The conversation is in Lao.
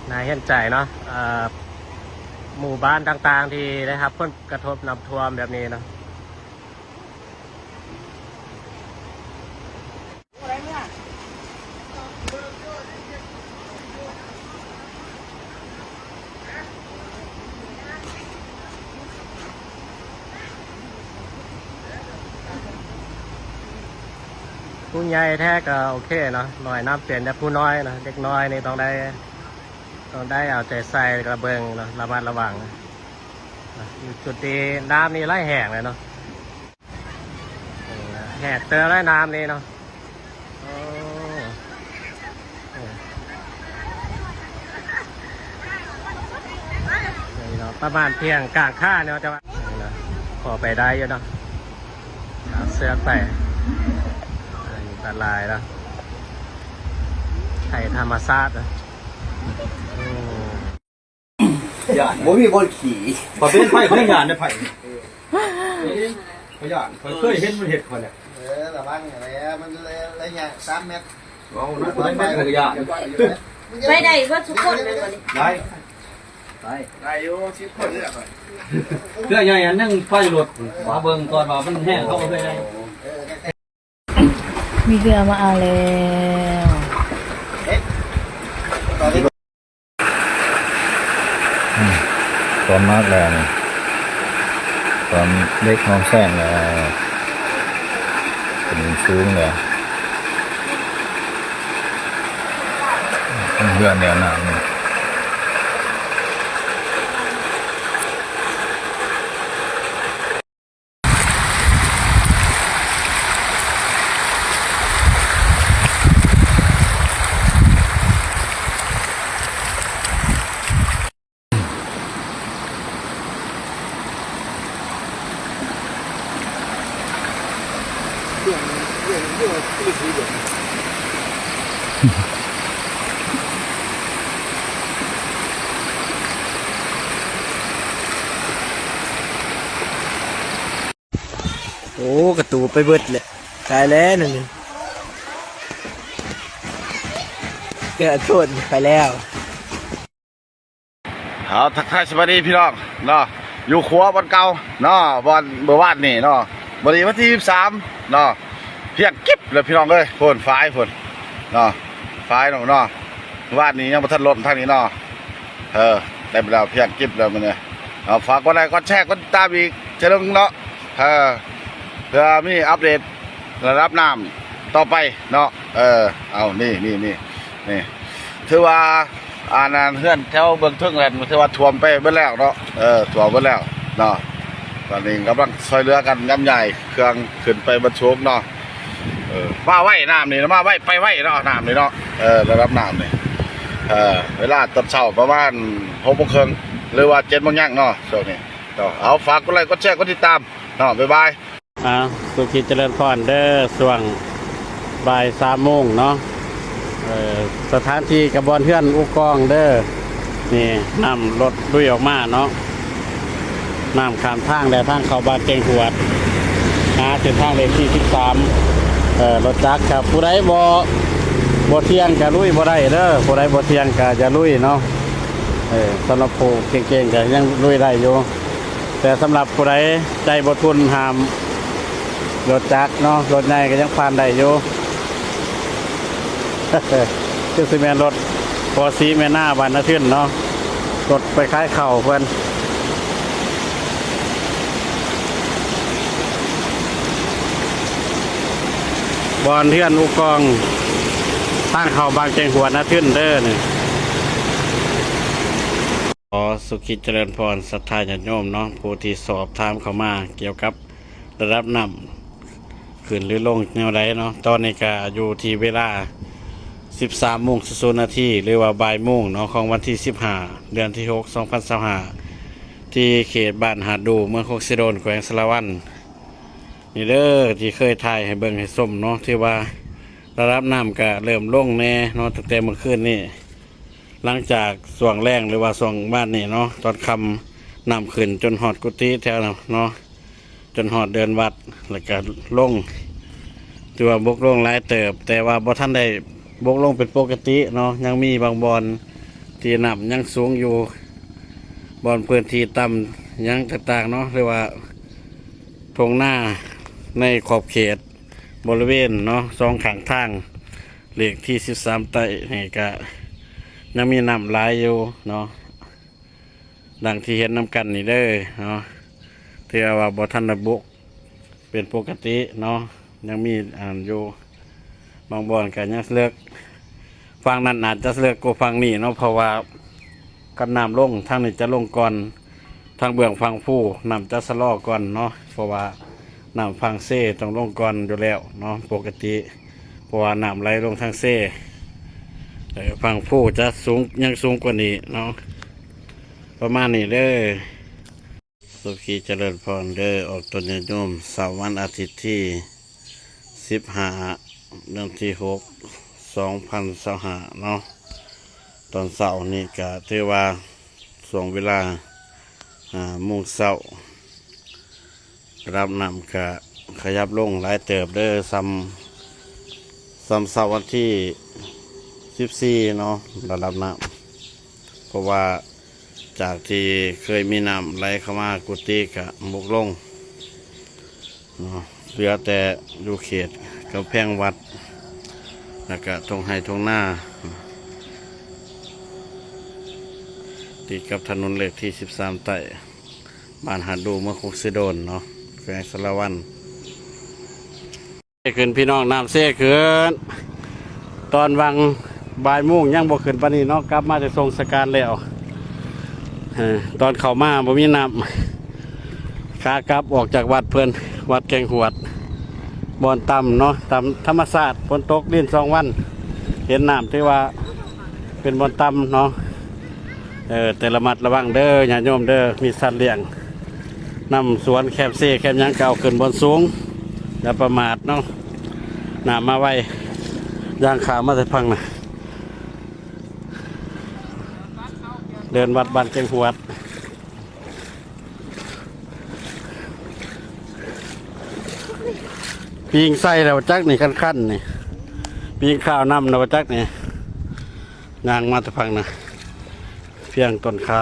ໜ້າເຫັນໃຈເນາະ ເອີ່ ໝູ່ບ້ານຕ່າງໆທີ່ໄດ້ຮັບຜົນກະທົບນ້ຳຖ້ວມແບບນີ້ເນາະ. ຜູ້ໃຫຍ່ແທ້ກໍໂອເຄເນາະ ລອຍນ້ຳເປັນ ແຕ່ຜູ້ນ້ອຍເນາະ ເດັກນ້ອຍນີ້ຕ້ອງໄດ້ ຕ້ອງໄດ້ເອົາໃຈໃສ່ ແລ້ວກໍເບິ່ງເນາະ ລະມັດລະວັງ. ຢູ່ຈຸດທີ່ນ້ຳນີ້ໄຫຼແຮງເລີຍເນາະ ແຮງເຕີບເລີຍນ້ຳນີ້ເນາະ. ໂອ້ ນີ້ເນາະ ປະມານພຽງກາງຂາເນາະ ແຕ່ວ່າພໍໄປໄດ້ຢູ່ເນາະ ເຊືອກໄປ ອັນຕະລາຍເນາະ ໄພທຳມະຊາດເນາະ. ໂອ້ ຢ້ານ ບໍ່ມີບ່ອນຂີ່ ຂ້ອຍເປັນໄຜ ຂ້ອຍຍັງຢ້ານເດ້ໄຜ ຂ້ອຍຢ້ານ ຂ້ອຍເຄີຍເຫັນມັນເຮັດຂ້ອຍແຫຼະ. ເອີ ລະວັງແຫຼະ ມັນໄລຍະສາມແມັດ ເວົ້ານະ ໄປໄປກໍຢ້ານ ໄປໄດ້ເບິດທຸກຄົນແມ່ນບໍ່ນີ້? ໄດ້ ໄດ້ ໄດ້ຢູ່ ສິບຄົນເລີຍ ເທື່ອໃຫຍ່ອັນຍັງໄຟລົດ ມາເບິ່ງກ່ອນວ່າມັນແຮງເທົ່າໃດ. ມີເຮືອມາເອົາແລ້ວ ອືມ ຕອນມາກແລ້ວນີ້ ຕອນເຫຼັກຫ້ອງແສງແລ້ວ ຂຶ້ນສູງແລ້ວ ເຮືອແນວໜ້ານີ້. ໂອ້ ກະຕູໄປເບິດແຫຼະ ຕາຍແລ້ວນັ້ນ ເກືອໂທດໄປແລ້ວ. ເອົາ ທັກທາຍສະບາຍດີພີ່ນ້ອງເນາະ ຢູ່ຂົວບ່ອນເກົ່າເນາະ ບ່ອນເມື່ອວານນີ້ເນາະ ມື້ນີ້ວັນທີສິບສາມເນາະ ພຽງກິບແລ້ວພີ່ນ້ອງເອີຍ ພຸ້ນຝາຍພຸ້ນເນາະ ຝາຍນ້ອງເນາະ ວານນີ້ຍັງບໍ່ທັນລົ້ນທາງນີ້ເນາະ. ເອີ ເຕັມແລ້ວ ພຽງກິບແລ້ວມື້ນີ້. ເອົາ ຝາກກົດໄລ ກົດແຊ ກົດຕິດຕາມອີກເທື່ອໜຶ່ງເນາະ ເອີ ເພື່ອມີອັບເດດລະດັບນ້ຳຕໍ່ໄປເນາະ. ເອີ ເອົາ ນີ້ ນີ້ ນີ້ ນີ້ ຖືວ່າ ອັນນັ້ນ ເຮືອນແຖວເບື້ອງເທິງນັ້ນ ຖືວ່າຖ້ວມໄປເບິດແລ້ວເນາະ ເອີ ຖ້ວມເບິດແລ້ວເນາະ. ຕອນນີ້ກຳລັງຊ່ອຍເຫຼືອກັນ ຍ້ຳຍ້າຍເຄື່ອງຂຶ້ນໄປບັນທຸກເນາະ. ເອີ ມາໄວ ນ້ຳນີ້ ມາໄວໄປໄວເນາະ ນ້ຳນີ້ເນາະ. ເອີ ລະດັບນ້ຳນີ້ ເອີ ເວລາຕອນເຊົ້າປະມານຫົກໂມງເຄິ່ງ ຫຼືວ່າເຈັດໂມງຍັງເນາະ ຊ່ວງນີ້ເນາະ. ເອົາ ຝາກກົດໄລ ກົດແຊ ກົດຕິດຕາມເນາະ ບາຍບາຍ. ອ່າ ສຸຂິດຈະເລີນພອນເດີ ຊ່ວງບ່າຍສາມໂມງເນາະ. ເອີ ສະຖານທີ່ກະບ່ອນເຮືອນອູກອງເດີ ນີ້ ນ້ຳລົດລຸຍອອກມາເນາະ ນ້ຳຂ້າມທາງແລະທາງເຂົ້າບ້ານແກ້ງຫວດ ຫາເສັ້ນທາງເລກທີສິບສາມ. ເອີ ລົດຈັກ ຖ້າຜູ້ໃດບໍ່ ບໍ່ທ່ຽງກະລຸຍບໍ່ໄດ້ເດີ ຜູ້ໃດບໍ່ທ່ຽງກະຢ່າລຸຍເນາະ. ເອີ ສຳລັບຜູ້ເກັ່ງໆກະຍັງລຸຍໄດ້ຢູ່. ແຕ່ສຳລັບຜູ້ໃດໃຈບໍ່ທົນຫ້າມ ລົດຈັກເນາະ ລົດໃຫຍ່ກໍຍັງຜ່ານໄດ້ຢູ່. ຄືຊິແມ່ນລົດພໍ່ສີແມ່ນາບ້ານນາທຶນເນາະ ລົດໄປຂາຍເຂົ້າເພິ່ນ. ບ່ອນເຮືອນອູກອງ ທາງເຂົ້າບ້ານແກ້ງຫວດນາທຶນເດີນີ້. ຂໍສຸຂິດຈະເລີນພອນ ສັດທາຍາດໂຍມເນາະ ຜູ້ທີ່ສອບຖາມເຂົ້າມາກ່ຽວກັບລະດັບນ້ຳຂຶ້ນຫຼືລົງແນວໃດເນາະ. ຕອນນີ້ກະຢູ່ທີ່ເວລາສິບສາມໂມງສູນນາທີ ຫຼືວ່າບ່າຍໂມງເນາະ ຂອງວັນທີສິບຫ້າ ເດືອນທີຫົກ ສອງພັນຊາວຫ້າ ທີ່ເຂດບ້ານຫາດດູ ເມືອງຄົກເຊໂດນ ແຂວງສາລະວັນນີ້ເດີ ທີ່ເຄີຍຖ່າຍໃຫ້ເບິ່ງໃຫ້ຊົມເນາະ. ຖືວ່າລະດັບນ້ຳກະເລີ່ມລົງແດ່ເນາະ ຕັ້ງແຕ່ມື້ຄືນນີ້. ຫຼັງຈາກຊ່ວງແລງ ຫຼືວ່າຊ່ວງວານນີ້ເນາະ ຕອນຄ່ຳ ນ້ຳຂຶ້ນຈົນຮອດກຸຕິແຖວເນາະ ຈົນຮອດເດີ່ນວັດ ແລ້ວກະລົງ ຖືວ່າບົກລົງຫຼາຍເຕີບ ແຕ່ວ່າບໍ່ທັນໄດ້ບົກລົງເປັນປົກກະຕິເນາະ ຍັງມີບາງບ່ອນ ທີ່ນ້ຳຍັງສູງຢູ່ ບ່ອນພື້ນທີ່ຕ່ຳຫຍັງຕ່າງໆເນາະ ຫຼືວ່າທົ່ງນາໃນຂອບເຂດບໍລິເວນເນາະ ສອງຂ້າງທາງ ເລກທີສິບສາມໃຕ້ນີ້ກະຍັງມີນ້ຳຫຼາຍຢູ່ເນາະ ດັ່ງທີ່ເຫັນນຳກັນນີ້ເດີເນາະ ຖືວ່າບໍ່ທັນໄດ້ບົກ ເປັນປົກກະຕິເນາະ ຍັງມີອັນນັ້ນຢູ່ ບາງບ່ອນກະຍັງເລິກ ຝັ່ງນັ້ນອາດຈະເລິກກວ່າຝັ່ງນີ້ເນາະ ເພາະວ່າຄັນນ້ຳລົງ ທາງນີ້ຈະລົງກ່ອນ ທາງເບື້ອງຝັ່ງພູ ນ້ຳຈະຊະລໍກ່ອນເນາະ ເພາະວ່ານ້ຳຝັ່ງເຊຕ້ອງລົງກ່ອນຢູ່ແລ້ວເນາະ ປົກກະຕິ ເພາະວ່ານ້ຳໄຫຼລົງທາງເຊ ເອີ ຝັ່ງພູຈະສູງ ຍັງສູງກວ່ານີ້ເນາະ ປະມານນີ້ເດີ. ສຸຂີຈະເລີນພອນເດີ ອອກຕົນຍາດໂຍມ ເຊົ້າວັນອາທິດທີສິບຫ້າ ເດືອນທີຫົກ ສອງພັນຊາວຫ້າເນາະ ຕອນເຊົ້ານີ້ກະຖືວ່າຊ່ວງເວລາຫ້າໂມງເຊົ້າ ລະດັບນ້ຳກະຂະຫຍັບລົງຫຼາຍເຕີບເດີ ສ່ຳ ສ່ຳເຊົ້າວັນທີສິບສີ່ເນາະ ລະດັບນ້ຳ ເພາະວ່າຈາກທີ່ເຄີຍມີນ້ຳໄຫຼເຂົ້າມາ ກຸຕິກະບົກລົງເນາະ ເຫຼືອແຕ່ຢູ່ເຂດກຳແພງວັດ ແລ້ວກະທົ່ງໄຮ່ທົ່ງນາ ຕິດກັບຖະໜົນເລກທີສິບສາມໃຕ້ ບ້ານຫາດດູ ເມືອງຄົງເຊໂດນເນາະ ແຂວງສາລະວັນ. ຂຶ້ນພີ່ນ້ອງ ນ້ຳເຊຂຶ້ນ ຕອນຫວ່າງບ່າຍໂມງຍັງບໍ່ຂຶ້ນປານນີ້ເນາະ ກັບມາຈາກສົ່ງສະການແລ້ວ ເອີ ຕອນເຂົ້າມາບໍ່ມີນ້ຳ ຂາກັບອອກຈາກວັດເພິ່ນ ວັດແກ້ງຫວດ ບ່ອນຕ່ຳເນາະ ຕາມທຳມະຊາດ ຝົນຕົກລິນສອງວັນ ເຫັນນ້ຳ ຖືວ່າເປັນບ່ອນຕ່ຳເນາະ. ເອີ ແຕ່ລະມັດລະວັງເດີ ຍາດໂຍມເດີ ມີສັດລ້ຽງນຳສວນ ແຄມເຊແຄມຫຍັງກະເອົາຂຶ້ນບ່ອນສູງ ຢ່າປະໝາດເນາະ ນ້ຳມາໄວ ຍ່າງຂ້າມມາແຕ່ຝັ່ງນະ ເດີ່ນວັດບ້ານແກ້ງຫວດ ປີງໃສ່ແລ້ວຈັກນີ້ ຄັນໆນີ້ ປີງຂ້າວນຳແລ້ວຈັກນີ້ ຍ່າງມາແຕ່ຝັ່ງນະ ພຽງຕົ້ນຂາ